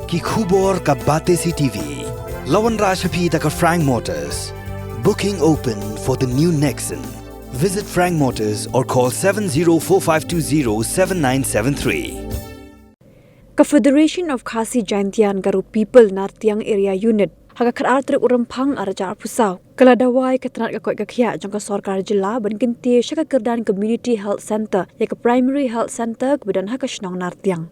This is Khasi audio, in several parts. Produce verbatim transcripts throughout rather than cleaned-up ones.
Ki khubor ka Batesi T V. La wanrah sha phi da ka Frank Motors. Booking open for the new Nexon. Visit Frank Motors or call seven zero four five two zero seven nine seven three. Ka Federation of Khasi Jaintia and Garo People Nartiang Area Unit ha ka khatar tarik u Rymphang arhajar arphew saw ka la dawa ïa ka tnat ka koit ka khiah jong ka sorkar jylla ban kyntiew sha ka kyrdan Community Health Centre ïa ka Primary Health Centre kaba don ha ka shnong Nartiang.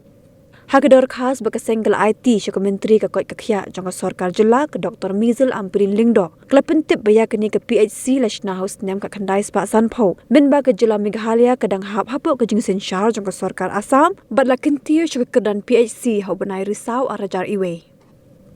Ha ka dorkhas ba ka seng ka la aiti sha ka Myntri ka koit ka khiah jong ka sorkar jylla ka Doctor Measles Ampareen Lyngdoh, ka la pyntip ba ïa kane ka P H C la shna ha u snem khatkhyndai spah sanphew mynba ka jylla Meghalaya ka dang hap hapoh ka jingsynshar jong ka sorkar Assam bad la kyntiew sha ka kyrdan P H C ha u bnai Risaw arhajar iwei.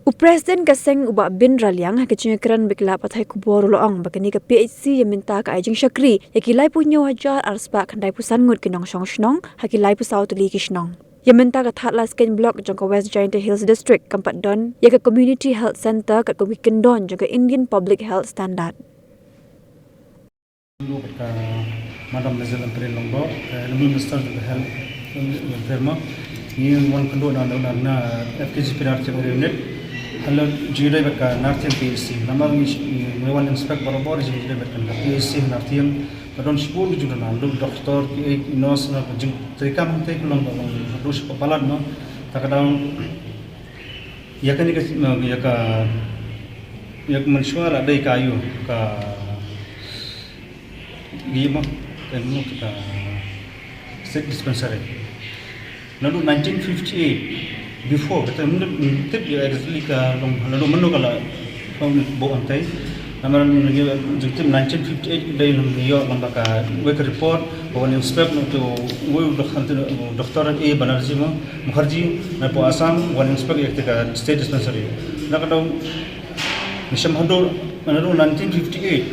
U President ka seng u Bah Bin Raliang ha ka jingïakren bad ki lad pathai khubor u la ong ba kane ka P H C ïa mynta ka ai jingshakri ïa ki laiphew hynñiew hajar ar spah khyndaiphew san ngut ki nongshong shnong ha ki laiphew saw tylli ki shnong. Ïa mynta ka Thadlaskein Block jong ka West Jaintia Hills District kam pat don ïa ka Community Health Centre kat kum ki kyndon jong ka Indian Public Health Standard. Ka Madam Measles Ampareen Lyngdoh, ka Honourable Minister of Health, Welfare mo. Ngi wan kynduh na, na, na F K J P Nartiang Area Unit. Hello, jingïadei bad ka Nartiang P H C. Namar ngi, ngi wan inspect barabor jingïadei bad ka P H C Nartiang. Ka don shibun ki jingdon, don doktor, ki, ki nurse, na ka jingtrei kam hangtei ka long, ka long, ka long shibun palat mo. Ta ka daw ïa kane ka, ïa ka, ïa ka mynshuwa la dei ka ïoh ka, ïa mo, ka mo ka state dispensary. Naduh nineteen fifty-eight, before, kata mynta tip ïa exactly ka long, naduh mynno ka la, long bo hangtei. Namar ngi jingtip nineteen fifty-eight dei ngi ïoh lyngba kawei ka report ba wan inspect na uto uwei u dok-, hangtei u Doctor A Banerjee mo, Mukherjee, na poh Assam, wan inspect ïa kata ka state dispensary. Na ka daw ngi shem haduh, naduh nineteen fifty-eight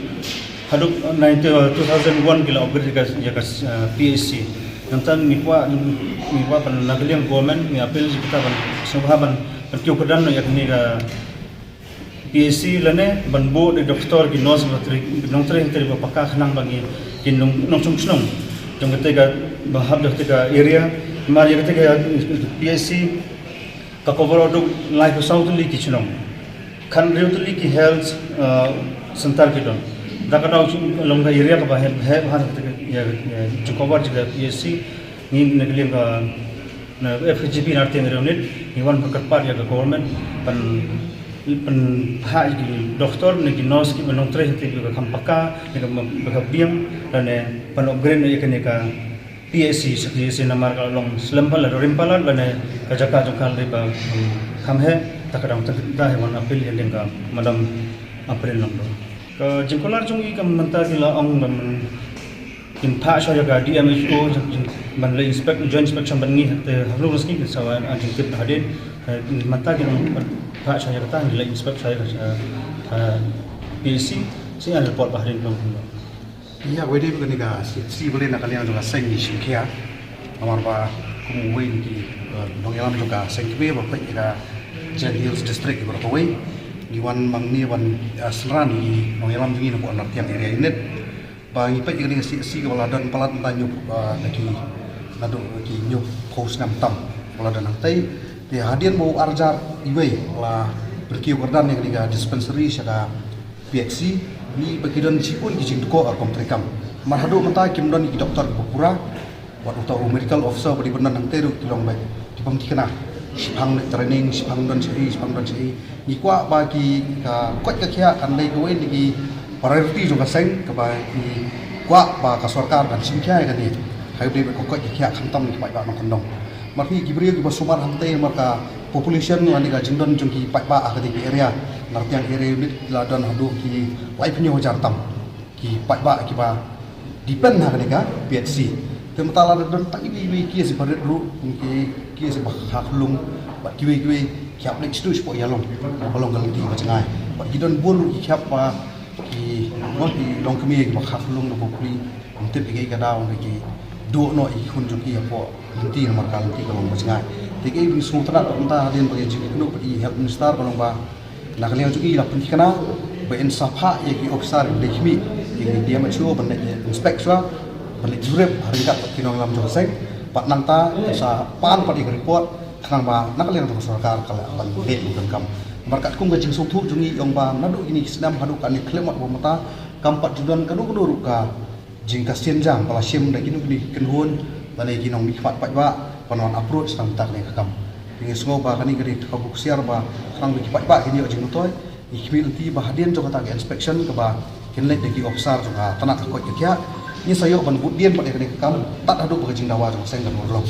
haduh nineteen, two thousand one ki la upgrade ïa ka, ïa ka, uh, P H C. Nangta ngi kwah, ngi kwah ban na ka liang government ngi appeal ïa kita ban sngewbha ban, ban kiew kyrdan ïa kane ka P H C lane ban buh da ki doktor, ki nurse, ba trei, nongtrei hangtei ba paka khnang ba ngi, ki nong, nongshong shnong jong kata ka, ba hap da kata ka area, namar ïa kata ka P H C ka cover haduh laiphew saw tylli ki shnong. Khathynriew tylli ki health, uh, centre ki don. Da ka daw long ka area kaba heh, heh, ha kata ka, ïa, ïa, jong cover jong ka P H C. Ngi na ka liang ka, na F K J P Nartiang Area Unit, ngi wan kyrpad ïa ka government ban, ban pynheh ïa ki doktor ne ki nurse kiba nongtrei hangtei ba kham paka, ne kiba, ba kham biang, lane ban upgrade ïa kane ka P H C, P H C namar ka long slem palat, rim palat, lane ka jaka jong ka la dei ba, um, kham heh, ta ka daw tang da hi wan appeal ïa ka Madam Ampareen Lyngdoh. Ka jingkular jong ngi ka mynta ki la ong ban kin phah shuwa ïa ka D M H O, jing, jing, ban leit inspect, joint inspection bad ngi, te ha Lawrence ki sa wan jingtip hadien, eh, mynta ki ong ban phah shuwa ïa kata, ngi leit inspect shuwa ïa ka, eh, P H C, sa ïa report ba hadien ka long. Ïa, wei dei ba kane ka C H C ba leit na ka liang jong ka seng ngi shim khia. Namar ba kum uwei na ki, eh, nongïalam jong ka seng kiba peit ïa ka Jaintia Hills District kiba kawei. Ngi wan ma ngi wan, eh, synran ïa ki nongïalam jong ngi na poh Nartiang Area Unit. Ba ngi peit ïa kane ka C H C kaba la don palat mynta hynñiew, ah, na ki, naduh ki hynñiewphew snem tam ba la don hangtei. Te hadien ba u arhajar iwei la pynkiew kyrdan ïa kane ka dispensary sha ka P H C, ngi ba ki don shibun ki jingdukor rukom treikam. Namar haduh mynta kim don ki doktor kiba pura. Wat uta u medical officer ba dei ban don hangtei ruh ki long ba ki bym thikna. Shipang leit training, shipang don shaei, shipang don shaei. Ngi kwah ba ki ka koit ka khiah kan dei kawei na ki priority jong ka seng kaba ngi kwah ba ka sorkar kan shim khia ïa kane. Hai ba dei ba ka koit ka khiah khamtam ki paidbah nongkyndong. Namar ki briew kiba sumar hangtei namar ka population lane ka jingdon jong ki paidbah ha kane ka area. Nartiang Area Unit la don haduh ki laiphew hynñiew hajar tam ki paidbah kiba depend ha kane ka P H C. Te mynta la don tang iwei iwei ki ïa si barit ruh, ki, ki ïa si ba kha khunlung, bad kiwei kiwei ki hap leit sdang shapoh ïalong, ba long ka lynti ba jngai. Bad ki don bun ruh ki khap ba ki, ki long kmie kiba kha khunlung da ba puli, ym tip ïa ka daw ne ki duh noh ïa ki khun jong ki hapoh lynti namar ka lynti ka long ba jngai. Te kaei ba ngi sngewtynnat mynta hadien ba ka jingkynnoh bad i Health Minister ka long ba na ka liang jong i la pynthikna ba in sa phah ïa ki officer ïa ki dei khmih ïa ki D M H O ban leit inspect shuwa ban leit jurip ha ryngkat bad ki nongïalam jong ka seng. Bad nangta sa pan pat ïa ka report khnang ba na ka liang jong ka sorkar ka lah ban leh u donkam. Namar katkum ka jingsngewthuh jong ngi ong ba naduh kine ki snem haduh kane ka khyllipmat ba mynta kam pat ju don kano kano ruh ka jingkynsianjam ba la shim da kino kino ki kynhun lane ki nongmihkhmat paidbah ban wan approach tang mynta kane ka kam. Ngi sngew ba kane ka dei ka buh ksiar ba khnang ba ki paidbah kin ïoh jingmyntoi. Ngi khmih lynti ba hadien jong kata ka inspection kaba kin leit da ki officer jong ka tnat ka koit ka khiah, ngi sa ïoh ban bud dien pat ïa kane ka kam tad haduh ba ka jingdawa jong ka seng kan urlong.